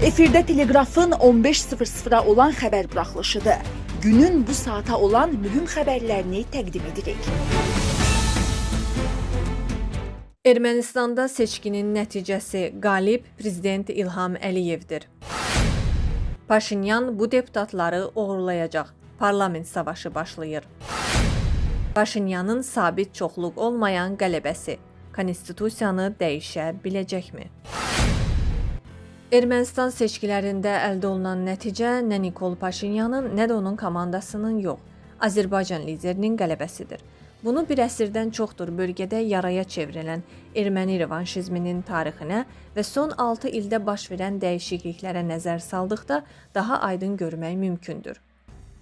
Efirdə Teleqrafın 15:00-a olan xəbər buraxılışıdır. Günün bu saata olan mühüm xəbərlərini təqdim edirik. Ermənistanda seçkinin nəticəsi: qalib prezident İlham Əliyevdir. Paşinyan bu deputatları oğurlayacaq. Parlament savaşı başlayır. Paşinyanın sabit çoxluq olmayan qələbəsi konstitusiyanı dəyişə biləcəkmi? Ermənistan seçkilərində əldə olunan nəticə nə Nikol Paşinyanın, nə də onun komandasının yox, Azərbaycan liderinin qələbəsidir. Bunu bir əsrdən çoxdur bölgədə yaraya çevrilən erməni revanşizminin tarixinə və son 6 ildə baş verən dəyişikliklərə nəzər saldıqda daha aydın görmək mümkündür.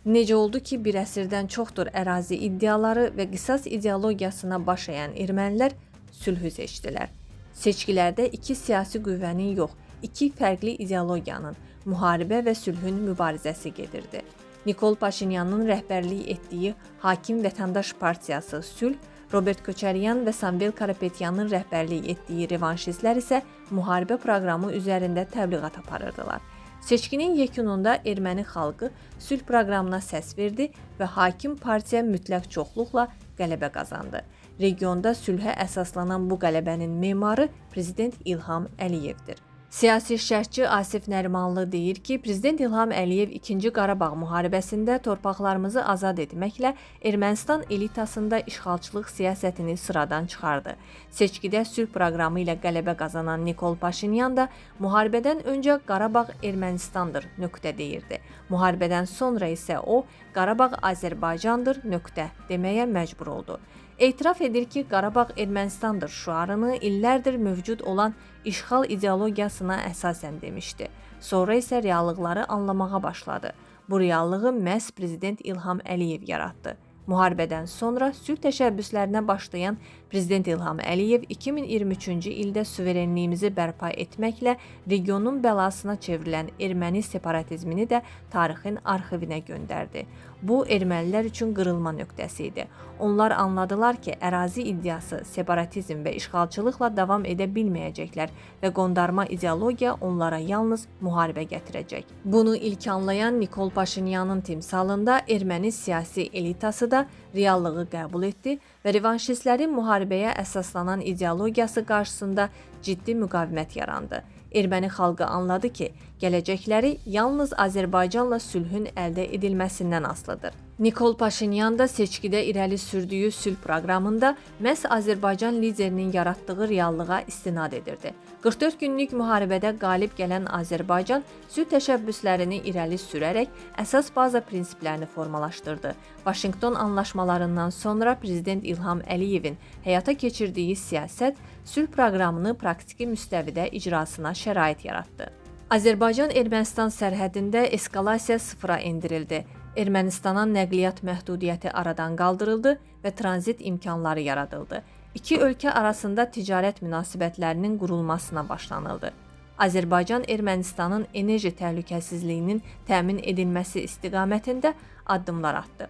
Necə oldu ki, bir əsrdən çoxdur ərazi iddiaları və qisas ideologiyasına baş əyən ermənilər sülhü seçdilər. Seçkilərdə iki siyasi qüvvənin yox, iki fərqli ideologiyanın, müharibə və sülhün mübarizəsi gedirdi. Nikol Paşinyanın rəhbərlik etdiyi hakim Vətəndaş Partiyası sülh, Robert Köçəryan və Samvel Karapetyanın rəhbərlik etdiyi revanşistlər isə müharibə proqramı üzərində təbliğat aparırdılar. Seçkinin yekununda erməni xalqı sülh proqramına səs verdi və hakim partiya mütləq çoxluqla qələbə qazandı. Regionda sülhə əsaslanan bu qələbənin memarı prezident İlham Əliyevdir. Siyasi şərhçi Asif Nərimanlı deyir ki, prezident İlham Əliyev 2-ci Qarabağ müharibəsində torpaqlarımızı azad etməklə Ermənistan elitasında işğalçılıq siyasətini sıradan çıxardı. Seçkidə sülh proqramı ilə qələbə qazanan Nikol Paşinyan da müharibədən öncə Qarabağ Ermənistandır nöqtə deyirdi. Müharibədən sonra isə o Qarabağ Azərbaycandır nöqtə deməyə məcbur oldu. Etiraf edir ki, Qarabağ Ermənistandır şüarını illərdir mövcud olan işğal ideologiyasına əsasən demişdi. Sonra isə reallıqları anlamağa başladı. Bu reallığı məhz prezident İlham Əliyev yaratdı. Müharibədən sonra sülh təşəbbüslərinə başlayan prezident İlham Əliyev 2023-cü ildə suverenliyimizi bərpa etməklə regionun bəlasına çevrilən erməni separatizmini də tarixin arxivinə göndərdi. Bu ermənilər üçün qırılma nöqtəsi idi. Onlar anladılar ki, ərazi iddiası, separatizm və işğalçılıqla davam edə bilməyəcəklər və qondarma ideologiya onlara yalnız müharibə gətirəcək. Bunu ilk anlayan Nikol Paşinyanın timsalında erməni siyasi elitası da reallığı qəbul etdi və revanşistlərin müharibəyə əsaslanan ideologiyası qarşısında ciddi müqavimət yarandı. Erməni xalqı anladı ki, gələcəkləri yalnız Azərbaycanla sülhün əldə edilməsindən asılıdır. Nikol Paşinyan da seçkidə irəli sürdüyü sülh proqramında məhz Azərbaycan liderinin yaratdığı reallığa istinad edirdi. 44 günlük müharibədə qalib gələn Azərbaycan sülh təşəbbüslərini irəli sürərək əsas baza prinsiplərini formalaşdırdı. Vaşinqton anlaşmalarından sonra prezident İlham Əliyevin həyata keçirdiyi siyasət sülh proqramını praktiki müstəvidə icrasına şərait yaratdı. Azərbaycan-Ermənistan sərhədində eskalasiya sıfıra endirildi. Ermənistana nəqliyyat məhdudiyyəti aradan qaldırıldı və tranzit imkanları yaradıldı. İki ölkə arasında ticarət münasibətlərinin qurulmasına başlanıldı. Azərbaycan Ermənistanın enerji təhlükəsizliyinin təmin edilməsi istiqamətində addımlar atdı.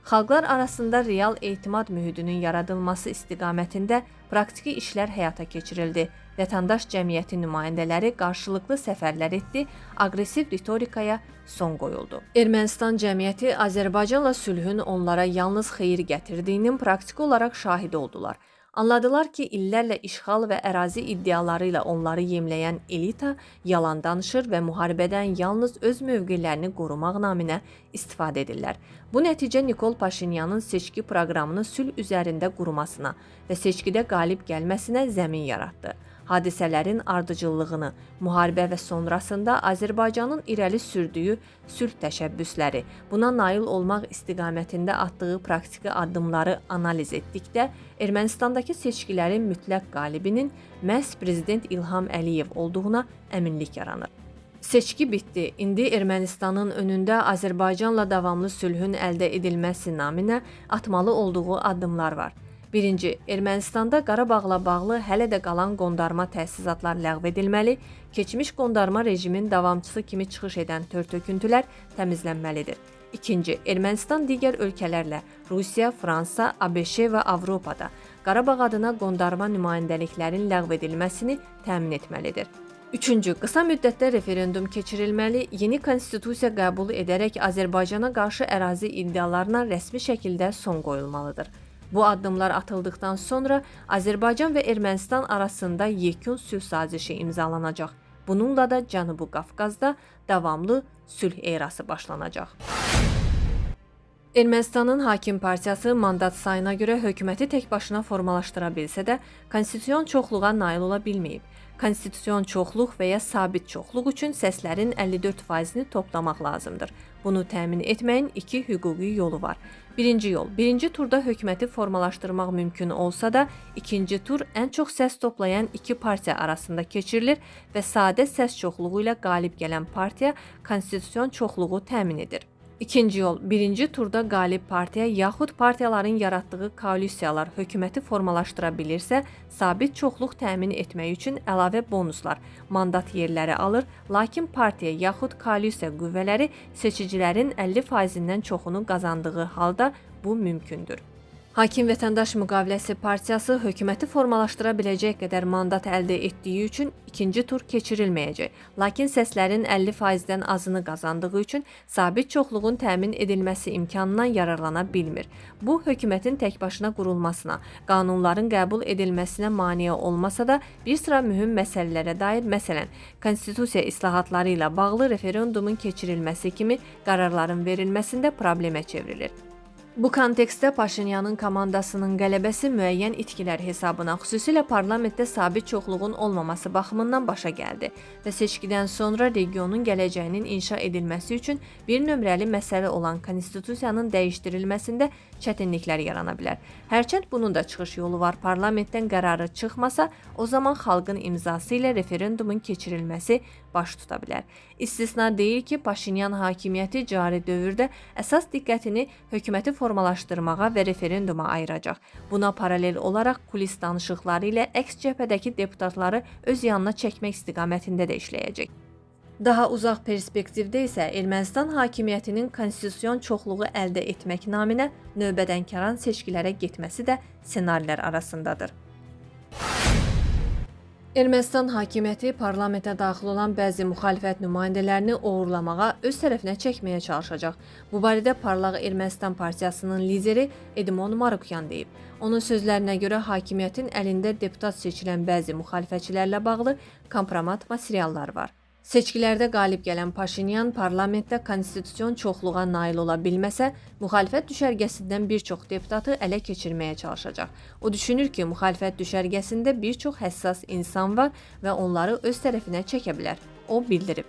Xalqlar arasında real etimad mühitinin yaradılması istiqamətində praktiki işlər həyata keçirildi. Vətəndaş cəmiyyəti nümayəndələri qarşılıqlı səfərlər etdi, aqressiv ritorikaya son qoyuldu. Ermənistan cəmiyyəti Azərbaycanla sülhün onlara yalnız xeyir gətirdiyinin praktiki olaraq şahidi oldular. Anladılar ki, illərlə işğal və ərazi iddiaları ilə onları yemləyən elita yalan danışır və müharibədən yalnız öz mövqelərini qorumaq naminə istifadə edirlər. Bu nəticə Nikol Paşinyanın seçki proqramını sülh üzərində qurmasına və seçkidə qalib gəlməsinə zəmin yaratdı. Hadisələrin ardıcıllığını, müharibə və sonrasında Azərbaycanın irəli sürdüyü sülh təşəbbüsləri, buna nail olmaq istiqamətində atdığı praktiki addımları analiz etdikdə Ermənistandakı seçkilərin mütləq qalibinin məhz prezident İlham Əliyev olduğuna əminlik yaranır. Seçki bitdi. İndi Ermənistanın önündə Azərbaycanla davamlı sülhün əldə edilməsi naminə atmalı olduğu addımlar var. Birinci, Ermənistanda Qarabağla bağlı hələ də qalan qondarma təsisatlar ləğv edilməli, keçmiş qondarma rejimin davamçısı kimi çıxış edən tör-töküntülər təmizlənməlidir. İkinci, Ermənistan digər ölkələrlə Rusiya, Fransa, ABŞ və Avropada Qarabağ adına qondarma nümayəndəliklərin ləğv edilməsini təmin etməlidir. Üçüncü, qısa müddətdə referendum keçirilməli, yeni konstitusiya qəbul edərək Azərbaycana qarşı ərazi iddialarına rəsmi şəkildə son qoyulmalıdır. Bu addımlar atıldıqdan sonra Azərbaycan və Ermənistan arasında yekun sülh sazişi imzalanacaq. Bununla da Cənubi Qafqazda davamlı sülh erası başlanacaq. Ermənistanın hakim partiyası mandat sayına görə hökuməti tək başına formalaşdıra bilsə də, konstitusion çoxluğa nail ola bilməyib. Konstitusion çoxluq və ya sabit çoxluq üçün səslərin 54%-ni toplamaq lazımdır. Bunu təmin etməyin iki hüquqi yolu var. Birinci yol, birinci turda hökuməti formalaşdırmaq mümkün olsa da, ikinci tur ən çox səs toplayan iki partiya arasında keçirilir və sadə səs çoxluğu ilə qalib gələn partiya konstitusion çoxluğu təmin edir. İkinci yol, birinci turda qalib partiya yaxud partiyaların yaratdığı koalisiyalar hökuməti formalaşdıra bilirsə, sabit çoxluq təmin etmək üçün əlavə bonuslar, mandat yerləri alır, lakin partiya yaxud koalisiya qüvvələri seçicilərin 50%-dən çoxunu qazandığı halda bu mümkündür. Hakim Vətəndaş Müqaviləsi Partiyası hökuməti formalaşdıra biləcək qədər mandat əldə etdiyi üçün ikinci tur keçirilməyəcək. Lakin səslərin 50%-dən azını qazandığı üçün sabit çoxluğun təmin edilməsi imkanından yararlana bilmir. Bu, hökumətin tək başına qurulmasına, qanunların qəbul edilməsinə maneə olmasa da, bir sıra mühüm məsələlərə dair, məsələn, konstitusiya islahatları ilə bağlı referendumun keçirilməsi kimi qərarların verilməsində problemə çevrilir. Bu kontekstdə Paşinyanın komandasının qələbəsi müəyyən itkilər hesabına, xüsusilə parlamentdə sabit çoxluğun olmaması baxımından başa gəldi və seçkidən sonra regionun gələcəyinin inşa edilməsi üçün bir nömrəli məsələ olan konstitusiyanın dəyişdirilməsində çətinliklər yarana bilər. Hərçənd bunun da çıxış yolu var. Parlamentdən qərarı çıxmasa, o zaman xalqın imzası ilə referendumun keçirilməsi baş tuta bilər. İstisna deyil ki, Paşinyan hakimiyyəti cari dövrdə əsas diqqətini hökuməti formalaşdırmağa və referenduma ayıracaq. Buna paralel olaraq kulis danışıqları ilə əks cəbhədəki deputatları öz yanına çəkmək istiqamətində də işləyəcək. Daha uzaq perspektivdə isə Ermənistan hakimiyyətinin konstitusion çoxluğu əldə etmək naminə növbədənkəran seçkilərə getməsi də ssenarilər arasındadır. Ermənistan hakimiyyəti parlamentə daxil olan bəzi müxalifət nümayəndələrini oğurlamağa, öz tərəfinə çəkməyə çalışacaq. Bu barədə Parlaq Ermənistan Partiyasının lideri Edmon Marukyan deyib. Onun sözlərinə görə hakimiyyətin əlində deputat seçilən bəzi müxalifətçilərlə bağlı kompromat materiallar var. Seçkilərdə qalib gələn Paşinyan parlamentdə konstitusion çoxluğa nail ola bilməsə, müxalifət düşərgəsindən bir çox deputatı ələ keçirməyə çalışacaq. O düşünür ki, müxalifət düşərgəsində bir çox həssas insan var və onları öz tərəfinə çəkə bilər. O bildirib.